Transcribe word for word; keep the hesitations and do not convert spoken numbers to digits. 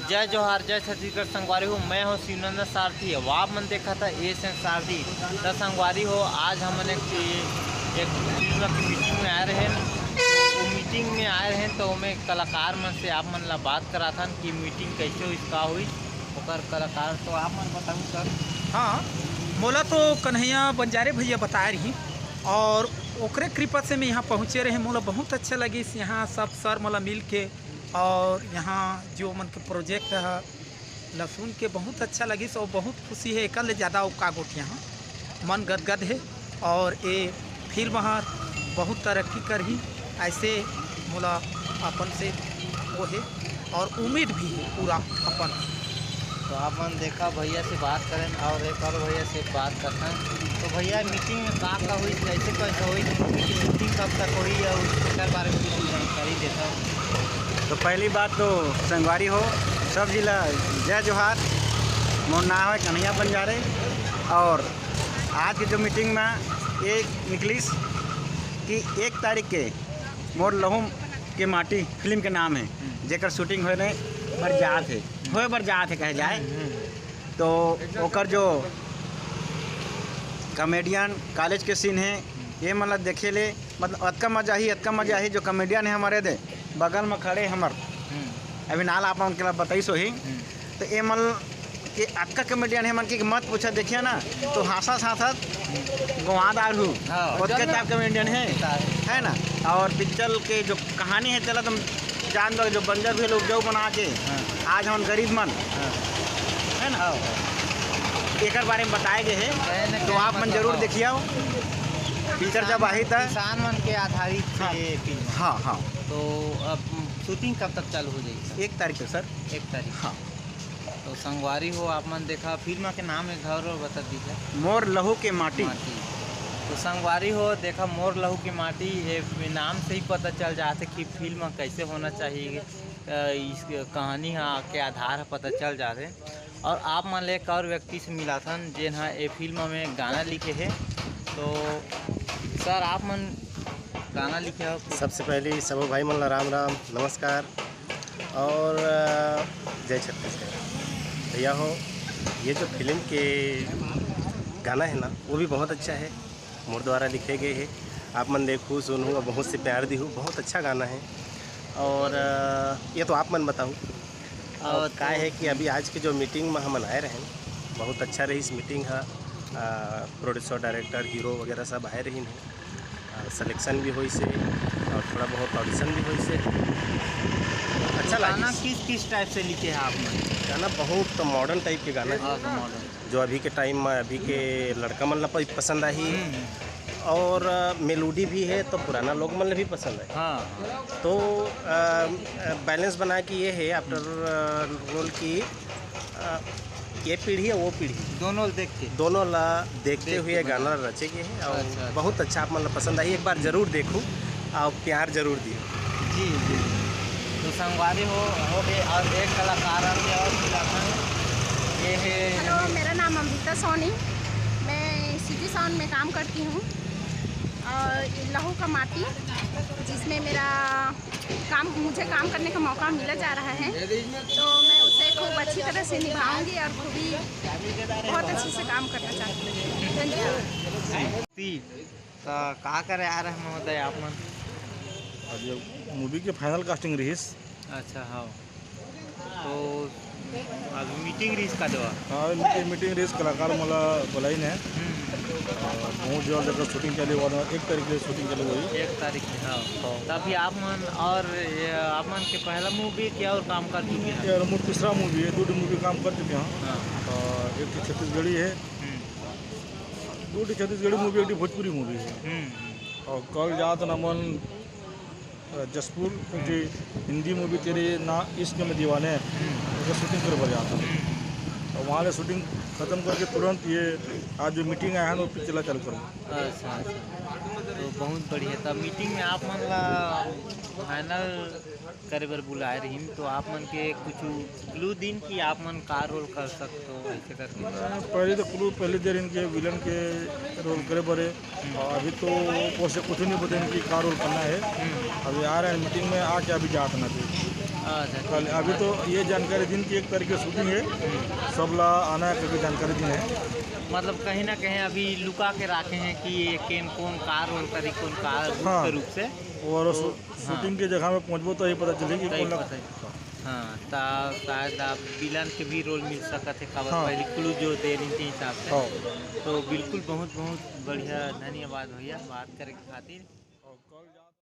जय जोहार, जय छत्तीसगढ़ संगवारी हो। मैं हूँ शिवनंदन सारथी, अउ आप मन देखत हव एस एन सारथी। त संगवारी हो, आज हमन एक, एक फिल्म की मीटिंग में आए रहेन। वो मीटिंग में आए रहेन, त ओमे कलाकार मन से आप मन ला बात कराथन कि मीटिंग कैसे होइस, का होइस, ओकर कलाकार। तो आप मन बताहू सर। हाँ, मोला तो कन्हैया बंजारे भैया बताए रही, और ओकरे कृपा से मैं यहाँ पहुँचे रहे। मोला बहुत अच्छा लगिस यहाँ सब सर मोला मिल के, और यहाँ जो मन के प्रोजेक्ट है, लसुन के बहुत अच्छा लगिस और बहुत खुशी है। एकर ले ज़्यादा अउ का गोठियाहूँ, मन गदगद है। और ये फिल्म ह बहुत तरक्की करही, ऐसे मोला अपन से वो है और उम्मीद भी है पूरा अपन। तो आप मन देखा, भैया से बात करेन और एक और भैया से बात करथन। तो भैया, मीटिंग में का का होइस, कैसे कैसे होइस, मीटिंग कब तक होही और उसके बारे में कुछ जानकारी देता। तो पहली बात तो संगवारी हो, सब जिला जय जोहार। मोर नाम है कन्हैया बंजारे, और आज के जो मीटिंग में ये निकलिस कि एक तारीख के मोर लहू के माटी फिल्म के नाम है, जेकर शूटिंग होए बर जात है, होए बर जात है कहे जाए। तो ओकर जो कॉमेडियन कॉलेज के सीन है, ये मन ला देखे ले, मतलब, अतका मजा ही, अतका मजा ही। जो कॉमेडियन है हमारे दे बगल में खड़े हमर, अभी नाल आप मन के ला बताइस होही, तो ये मन के अतका कॉमेडियन है, मन के मत पूछा, देखिया ना, तो हाँसत हाँसत गंवादार हूँ। हाँ, ओतके चल ना। टाइप कॉमेडियन है, है ना। और पिक्चर के जो कहानी है, चला तुम जान दो, जो बंजर भी लोग जो बना के, हाँ। आज हम गरीब मन, हाँ। है ना, हाँ, हाँ। एकर बारे में बताए गए हैं, तो आप मन जरूर देखिए आओ। पिक्चर जब आई था। किसान मन के आधारित हाँ। ये फिल्म। हाँ, हाँ। तो अब शूटिंग कब तक चालू हो जाएगी सर? एक तारीख से सर। एक तारीख। हाँ। तो संगवारी हो, आप मन देखा, फिल्म के नाम एक घाव और बता दीजिए। मोर लहू के माटी। माटी। तो संगवारी हो, देखा, मोर लहू के माटी, ये नाम से ही पता चल जाते कि फिल्म कैसे होना चाहिए। अ, इस कहानी हा के आधार ह पता चल जाते। और आप मन ले एक और व्यक्ति से मिलाथन, जेन हा ये फिल्म में गाना लिखे है। तो सर, आप मन गाना लिखे हो? सबसे पहले सबो भाई मन ला राम राम, नमस्कार। और, अ, जय छत्तीसगढ़। भैया हो, ये जो फिल्म के गाना है ना, वो भी बहुत अच्छा है, मोर द्वारा लिखे गए है। आप मन देखू, सुनू और बहुत से प्यार दिहू, बहुत अच्छा गाना है। और, अ, ये तो आप मन बताऊ। और और का तो है कि अभी आज के जो मीटिंग में हमन आए रहेन, बहुत अच्छा रहिस मीटिंग ह। अ, प्रोड्यूसर, डायरेक्टर, हीरो वगैरह सब आए रहिन है। अ, सिलेक्शन भी होइस हे और थोड़ा बहुत ऑडिशन भी होइस हे। अच्छा तो गाना लागिस। किस किस टाइप से लिखे हैं आप मन? गाना बहुत मॉडर्न टाइप के गाना है, हाँ, तो मॉडर्न। जो अभी के टाइम में अभी के लड़का मन ला प-, पसंद आही। हम्म। और, अ, मेलोडी भी है तो पुराना लोग मन ला भी पसंद है। हाँ। तो, अ, अ, बैलेंस बना के ये है आफ्टर, अ, रोल की, अ, ये पीढ़ी है, वो पीढ़ी। दोनों देख के। दोनों ला देखते देख हुए के गाना बना। रचे गए हैं और अच्छा, अच्छा। बहुत अच्छा, आप मन ला पसंद आई, एक बार जरूर देखू और प्यार जरूर दियो। जी, जी। तो संगवारी हो, हो गए और एक कलाकार आ गया और कलाकार ये है। हेलो, मेरा नाम अमृता सोनी, मैं सीजी साउंड में काम करती हूँ। और ये लहू का माटी, जिसमें मेरा काम, मुझे काम करने का मौका मिला जा रहा है, तो मैं उसे खूब अच्छी तरह से निभाऊंगी और खूब ही बहुत अच्छे से काम करना चाहती हूँ। धन्यवाद। जी। त का करे आ रहे महोदय आप मन? आज मूवी के फाइनल कास्टिंग रहिस। अच्छा, हाँ। तो अभी मीटिंग रहिस का देवा? हाँ, मीटिंग, मीटिंग रहिस, कलाकार मन ला बुलाइन हे। हम्म। और बहुत जल्द अगर शूटिंग चालू होना, एक तारीख से शूटिंग चालू होही। एक तारीख से, हाँ। हाँ। त अभी आप मन और ये आप मन के पहला मूवी क्या और काम कर चुके हैं? ये मोर तीसरा मूवी है, दो मूवी काम कर चुके हैं। हाँ। और एक तो छत्तीसगढ़ी है, हम्म। दो ठी छत्तीसगढ़ी मूवी, एक ठी भोजपुरी मूवी है। हम्म। और कल जात ना मन, अ, जशपुर, एक ठी हिंदी मूवी तेरे ना इश्क में दीवाने, हम्म। ओकर शूटिंग करे बर जात हन। हम्म। और वहाँ ले शूटिंग खत्म करके तुरंत ये आज जो मीटिंग आया है ना, वो पिक्चर ला चालू करूँ। अच्छा, अच्छा। तो बहुत बढ़िया। तब मीटिंग में आप मन ला फाइनल करे बर बुलाए रहिन, तो आप मन के कुछ क्लू दिन कि आप मन का रोल कर सकते हो, ऐसे करके? पहले तो क्लू पहले दे रहिन के विलन के रोल करे बरे, हम्म। और अभी तो वो से कुछ नहीं बताइन कि का रोल करना है। हम्म। अभी आ रहे हैं मीटिंग में, आके अभी जात ना दे। अच्छा, कल अभी तो ये जानकारी दिन की एक तारीख की शूटिंग है, सब ला आना है करके जानकारी दिन है। मतलब कहीं ना कहीं अभी लुका के रखे हैं कि ये केन कौन का रोल करी, कौन का गुप्त हाँ। रूप से। और तो शू-, हाँ। शूटिंग के जगह में पहुंचबो तो ही पता चले कि तही कौन ला पता चले। हाँ, ता शायद आप विलन के भी रोल मिल सकत है, काबर हाँ। पहले क्लू जो दे रही थी हिसाब से। हाँ। तो बिल्कुल बहुत बहुत बढ़िया, धन्यवाद भैया बात करे के खातिर।